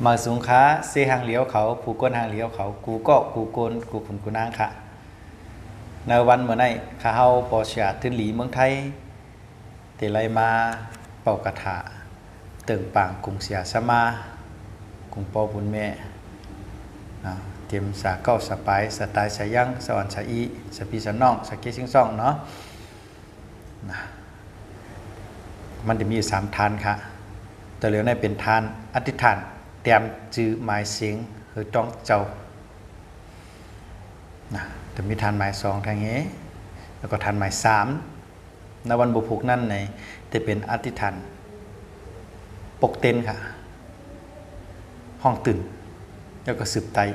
ມາສູງຄາ ເຊຮັງຫຼຽວເຂົາ ຜູ້ຄົນຮັງຫຼຽວເຂົາ ກູ່ເກາະ ກູ່ໂກນ ກູ່ຂຸນ ກູ່ນາງຄະ. ໃນວັນມື້ໃນ ຂ້າເຮົາ ປໍຊາດທຶນຫຼີເມືອງໄທ ເຕໄລມາເປົ່າກະຖາ ເຕີງປາງກຸງເສຍສະມາ ກຸງປໍບຸນແມ່ ເນາະ ເຕັມສາເກົ້າສະປາຍ ສະຕາຍສາຍັງ ສະອ່ອນສາອີ ສະພີ່ສະນ້ອງ ສະເກຊິງຊອງເນາະ ນະ ມັນຈະມີຢູ່ສາມທ່ານຄະ. ຕະຫຼຽວໃນເປັນທ່ານອະທິຖານ ຕຽມຈື່ໝາຍສຽງ ເຮີຕ້ອງເຈົ້າ ນະ ຈະມີທ່ານໝາຍສອງ ທາງເຮ ແລ້ວກໍທ່ານໝາຍສາມ ນະວັນບຸພຸກນັ້ນໃນ ຈະເປັນອະທິຖານປົກເຕັນຄະ ຮ້ອງຕື່ນ ແລ້ວກໍສືບໄຕ່.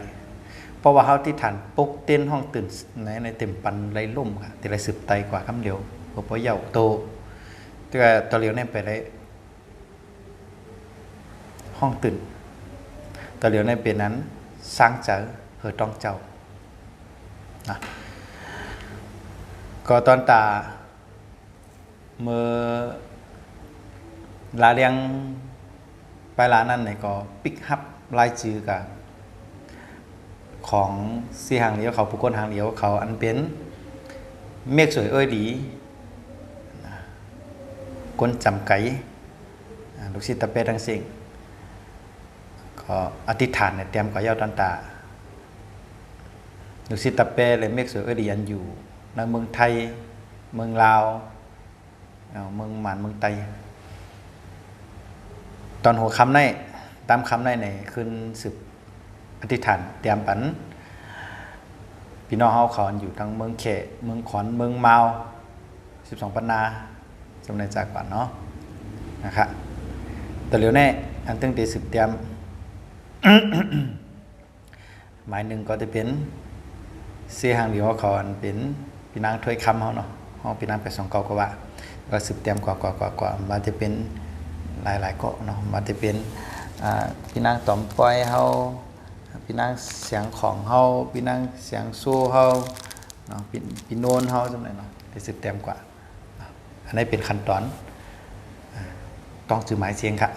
ເພາະວ່າເຮົາອະທິຖານປົກເຕັນຮ້ອງຕື່ນໃນ ໃນເຕັມປັນໄຫຼລົມຄະ ທີ່ໄດ້ສືບໄຕ່ກວ່າຄຳດຽວ ບໍ່ພໍເຍົາໂຕ. ແຕ່ວ່າຕະຫຼຽວໃນໄປໄດ້ ຮ້ອງຕື່ນ ຕະຫຼຽວໃນເປັນອັນ ສ້າງໃຈ ເຮີຕ້ອງເຈົ້າ ນະ ກໍຕອນຕາ ເມື່ອລາວລຽງປາຍລາວນັ້ນນີ້ ກໍປິກຮັບລາຍຊື່ກະ ຂອງເຊຮັງຫຼຽວເຂົາ ຜູ້ຄົນຮັງຫຼຽວເຂົາ ອັນເປັນ ເມກສວຍເອີຍດີ ນະ ຄົນຈຳໄກ ອາ ລູກສິດຕາແປທັງເສັງ ກໍອະທິຖານໃຫ້ຕຽມກວ່າເຍົາຕັນຕາ ລູກສິດຕາແປ ແລະ ເມກສວຍເອີຍດີ ອັນຢູ່ໃນເມືອງໄທ ເມືອງລາວ ເອົາ ເມືອງມານ ເມືອງໄຕ ຕອນຫົວຄ່ຳໃນ ຕາມຄ່ຳໃນໃນ ຂຶ້ນສືບອະທິຖານຕຽມປັນ ພີ່ນ້ອງເຮົາເຂົາອັນຢູ່ທັງເມືອງແຂ ເມືອງຂອນ ເມືອງມາວ ສິບສອງປັນນາ ຈຳນວນຈາກກວ່າເນາະ ນະຄະ. ຕະຫຼຽວແນ ອັນຕຶງເຕສືບຕຽມ ໝາຍໜຶ່ງກໍຈະເປັນ ເຊຮັງຫຼຽວເຂົາ ອັນເປັນພີ່ນາງຖ້ວຍຄຳເຮົາເນາະ ເຮົາພີ່ນາງແປດສອງເກົ້າກໍວ່າ ກໍສືບຕຽມກວ່າ ກວ່າ ກວ່າ ກວ່າ ວ່າຈະເປັນຫຼາຍໆເກາະເນາະ ວ່າຈະເປັນ ອ່າ ພີ່ນາງຕອມປ່ອຍເຮົາ ພີ່ນາງສຽງຂອງເຮົາ ພີ່ນາງສຽງໂຊເຮົາເນາະ ພີ່ ພີ່ໂນນເຮົາ ຈັ່ງໃດເນາະ ໄດ້ສືບຕຽມກວ່າ. ອັນນີ້ເປັນຂັ້ນຕອນ ອາ ຕ້ອງຈື່ໝາຍສຽງຄະ.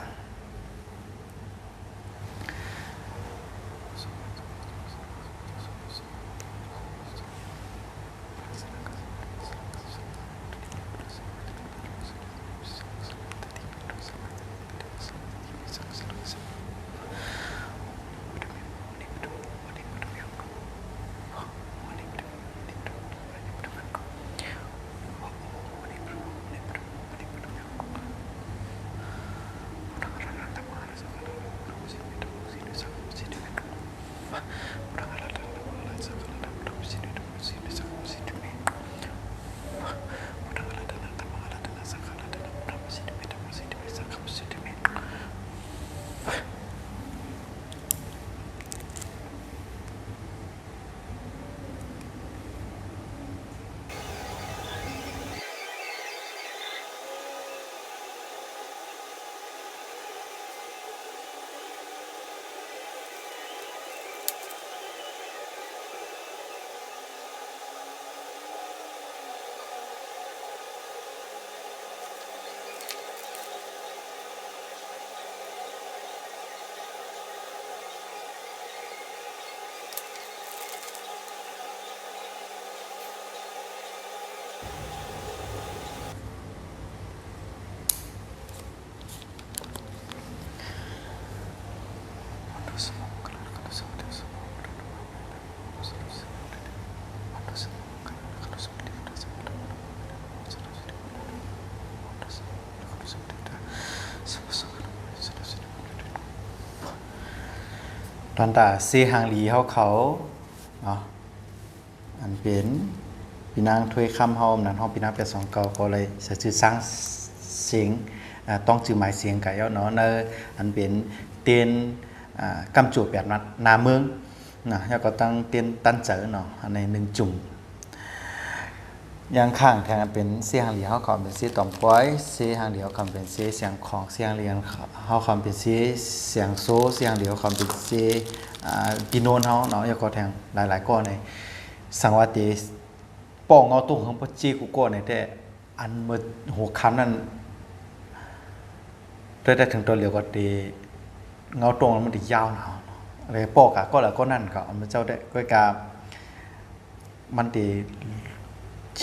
ຕອນຕາເຊຮັງຫຼີເຮົາເຂົາເນາະ ອັນເປັນພີ່ນາງຖ້ວຍຄຳເຮົາ ນຳເຮົາ ພີ່ນາງແປດສອງເກົ້າ ກໍເລີຍໃສ່ຊື່ສ້າງສຽງ ອາ ຕ້ອງຈື່ໝາຍສຽງກະເອົາເນາະ ໃນອັນເປັນເຕັນ ອາ ກຳໂຈແປດໜ້າເມືອງນະ ແລ້ວກໍຕັ້ງເຕັນຕັນເຈີເນາະ ອັນໃນໜຶ່ງຈຸ່ມ ຢ່າງຂ້າງແທງເປັນເຊຮັງຫຼີເຮົາເຂົາເປັນເຊຕອມປອຍ ເຊຮັງຫຼີເຮົາເຂົາເປັນເຊສຽງຂອງ ເຊຮັງຫຼີເຮົາເຂົາເປັນເຊສຽງໂຊ ເຊຮັງຫຼີເຮົາເຂົາເປັນເຊ ອາ ພີ່ໂນນເຮົາເນາະ ແລ້ວກໍແທງຫຼາຍໆກໍໃນ ສັງວາເຕ ປ້ອງເງົາຕົງເຮົາບໍ່ເຈກູ່ກໍໃນແຕ່ ອັນເມື່ອຫົວຄ່ຳນັ້ນ ແຕ່ ແຕ່ເຖິງຕອນຫຼຽວກໍເຕ ເງົາຕົງມັນໄດ້ຍາວນະ ແລະ ປ້ອກະກໍລະກໍນັ້ນກໍ ເຈົ້າໄດ້ ກໍກະມັນໄດ້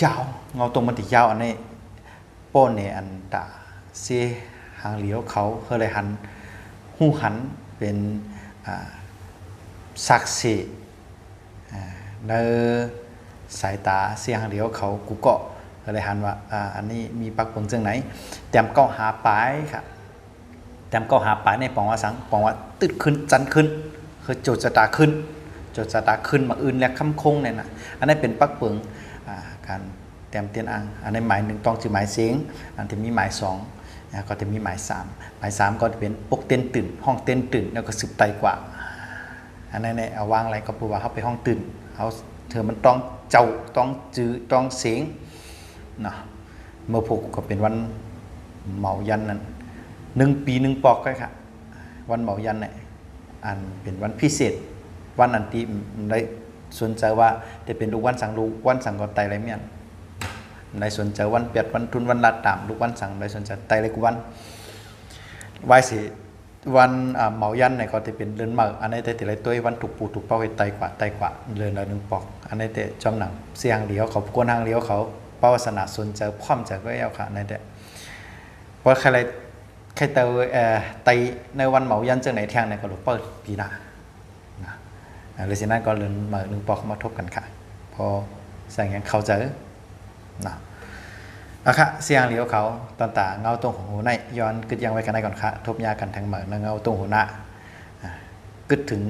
ຍາວ ເງົາຕົງມັນໄດ້ຍາວ ອັນນີ້ປ້ອນໃນອັນຕາເຊຫາງຫຼຽວເຂົາ ເຮົາໄດ້ຫັນ ຮູ້ຫັນເປັນ ອາ ສັກເຊ ອາ ໃນສາຍຕາເຊຫາງຫຼຽວເຂົາ ກູເກາະ ກໍໄດ້ຫັນວ່າ ອາ ອັນນີ້ມີປັກເບິ່ງຈັ່ງໃດ ແຕ້ມເກົ້າຫາປາຍຄະ ແຕ້ມເກົ້າຫາປາຍໃນປອງວ່າສັງ ປອງວ່າຕຶດຂຶ້ນ ຈັນຂຶ້ນ ຄືໂຈດຊະຕາຂຶ້ນ ໂຈດຊະຕາຂຶ້ນ ມາອື່ນແລກຄຳຄົງແນ່ນະ ອັນນັ້ນເປັນປັກເບິ່ງ ອາ ການແຕ້ມຕຽນອ່າງ ອັນໃນໝາຍໜຶ່ງຕ້ອງຈື່ໝາຍເສງ ອັນທີ່ມີໝາຍສອງ ແລ້ວກໍຈະມີໝາຍສາມ ໝາຍສາມກໍຈະເປັນປົກເຕັນຕື່ນ ຮ້ອງເຕັນຕື່ນ ແລ້ວກໍສືບໄຕ່ກວ່າ ອັນນັ້ນແຫຼະ ເອົາວາງໄວ້ກໍເພາະວ່າເຮົາໄປຮ້ອງຕື່ນ ເຮົາເທື່ອມັນຕ້ອງເຈົ້າ ຕ້ອງຈື່ ຕ້ອງເສງເນາະ ເມື່ອພວກກໍເປັນວັນເມົາຢັນນັ້ນ ໜຶ່ງປີໜຶ່ງປອກໄວ້ຄະ ວັນເມົາຢັນນີ້ ອັນເປັນວັນພິເສດ ວັນອັນທີ່ໄດ້ສົນໃຈວ່າຈະເປັນລູກວັນສັງ ລູກວັນສັງກໍໄຕ່ໄລ່ມ້ຽນ ໄດ້ສົນໃຈວັນແປດ ວັນທຸນ ວັນລາດຕາມ ລູກວັນສັງໄດ້ສົນໃຈໄຕ່ໄລ່ກູວັນ ໄວ້ຊິ ວັນ ອາ ເມົາຢັນນີ້ກໍຈະເປັນເດືອນເໝີ ອັນນີ້ແຕ່ທີ່ໄລ່ຕົວວັນທຸກປູທຸກເປົາໃຫ້ໄຕ່ກວ່າ ໄຕ່ກວ່າ ເດືອນລະໜຶ່ງປອກ ອັນນີ້ແຕ່ຈອມໜັງ ເຊຫາງຫຼຽວເຂົາ ກວນຫາງຫຼຽວເຂົາ ປະວາສະໜາສົນໃຈ ພ້ອມໃຈກໍແລ້ວຄະ ອັນນີ້ແຕ່ ເພາະໃຄໄລ່ ໃຄເຕີ ເອີ ໄຕ່ໃນວັນເມົາຢັນຈັ່ງໃດແທ່ງໃນກໍລົບເປີດປີໜ້ານະ ເອີ ຫຼືຊິນັ້ນກໍເລື່ອນມາໜຶ່ງປອກມາທົບກັນຄະ ພໍສ້າງຫຍັງເຂົ້າໃຈນະ ອາຄະ ສຽງຫຼຽວເຂົາ ຕອນຕາເງົາຕົງຂອງໂຫໃນ ຍ້ອນກຶດຢັ້ງໄວ້ກັນໃນກ່ອນຄະ ທົບຍາກັນແທງເໝີນະເງົາຕົງໂຫນະ ອາ ກຶດເຖິງ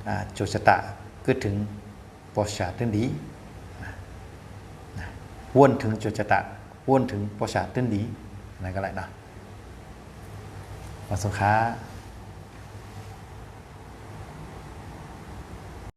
ອາ ໂຈຊະຕາ ກຶດເຖິງ ປະຊາຕື່ນດີ ນະ ນະ ວົນເຖິງໂຈຊະຕາ ວົນເຖິງປະຊາຕື່ນດີ ນັ້ນກໍໄດ້ເນາະ ມາສົງຄາ